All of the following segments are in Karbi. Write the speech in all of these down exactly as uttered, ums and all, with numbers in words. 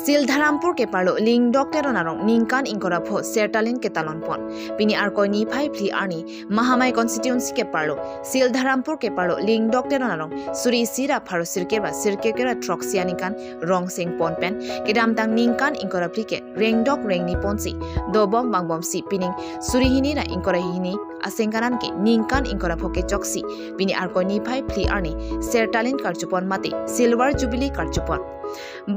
Sildharampur keparlo Lingdok Teron arong ningkan ingkoi ra pho sertalin ketalon pon. Pini Arkoi niphai phli arni Mahamai constituency keparlo Sildharampur keparlo Lingdok Teron arong suri isi ra pharo sirkep ra sirkep ra throksi aningkan rong seng pon pen kedamtang ningkan ingkoi ra phli ke rengdok rengni ponsi dobom vangbomsi pining suri hini ra ingkoi ra hini asengkan an ke ningkan ingkoi ra pho kechoksi pini Arkoi niphai phli arni sertalin karchupon mate silver jubilee karchupon.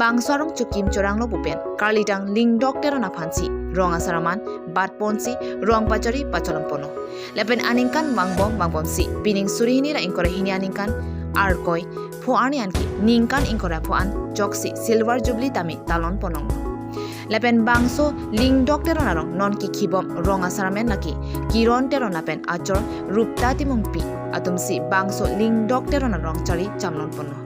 Bangso arong chokim choranglo pu pen karlitang Lingdok Teron aphansi rong asar aman bat ponsi rong pachari pacholom ponlo. Lapen aningkan vangbom vangbomsi pining suri hini ra ingkoi ra hini aningkan Arkoi pho arni an ke ningkan ingkoi ra pho an choksi silver jubilee tame talon ponlonglo. Lapen bangso Lingdok Teron arong non kekhibom rong asar amen lake Kiron Teron lapen achor Rupta Timungpi atumsi bangso Lingdok Teron arong chari chamlon ponlo.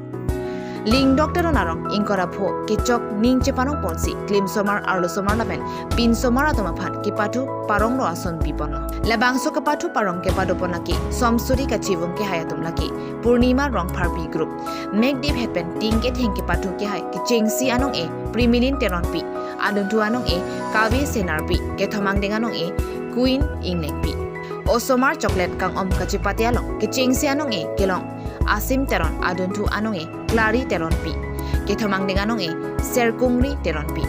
Lingdok Teron arong ingkoi ra pho kechok ning chepanong ponsi klimsomar arlosomar lapen pinsomar atum aphan kepathu parong ro ason pi ponlo. Labangso kepathu parong kepado pon lake somsuri kachivung kehai atum lake Purnima Rongpharpi group, mekdip het pen ting ketheng kepathu kehai kechengsi anong e Primilin Teronpi, adunthu anong e Kavi Senarpi, kethom angdeng anong e Queen Inglengpi. Osomar choklet kangom kachipate along kechengsi anong e kelong Asim Teron, adunthu anong e Clary Teronpi, kethom angdeng anong e Serkungri Teronpi.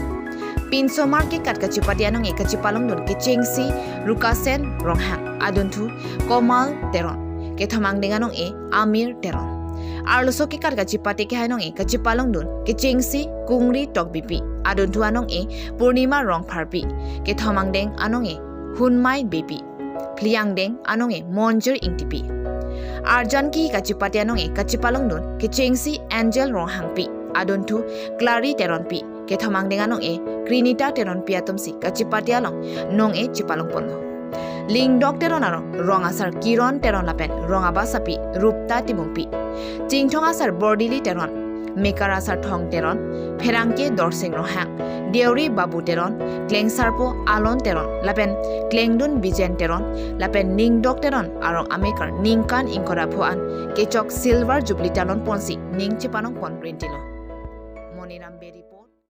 Pinsomar kekat kachipate anong e kachipalongdun kechengsi Rukasen Ronghang, adunthu Komal Teron, kethom angdeng anong e Amir Teron. Arloso kekat kachipate kehai anong e kachipalongdun kechengsi Kungri Tokbipi, adunthu anong e Purnima Rongpharpi, kethom angdeng anong e Hunmai Beypi, phli angdeng anong e Monjir Ingtipi. Arjan kehi kachipate anong e kachipalongdun kechengsi Angel Ronghangpi, adunthu Clary Teronpi, kethom angdeng anong e Krinita Teronpi atumsi kachipate along nong e chipalong ponlo. Lingdok Teron arong rong asar Kiron Teron lapen rong abasapi Rupta Timungpi, Chingthong asar Bordili Teron, Mekar asar Thong Teron, Pherangke Dorsing Ronghang, Deuri Babu Teron, Klengsarpo Alon Teron lapen Klengdun Bijen Teron lapen Lingdok Teron arong amekar ningkan ingkoi ra pho an kechok silver jubilee talon ponsi ning chepanong pon rintilo. Moniram Beri.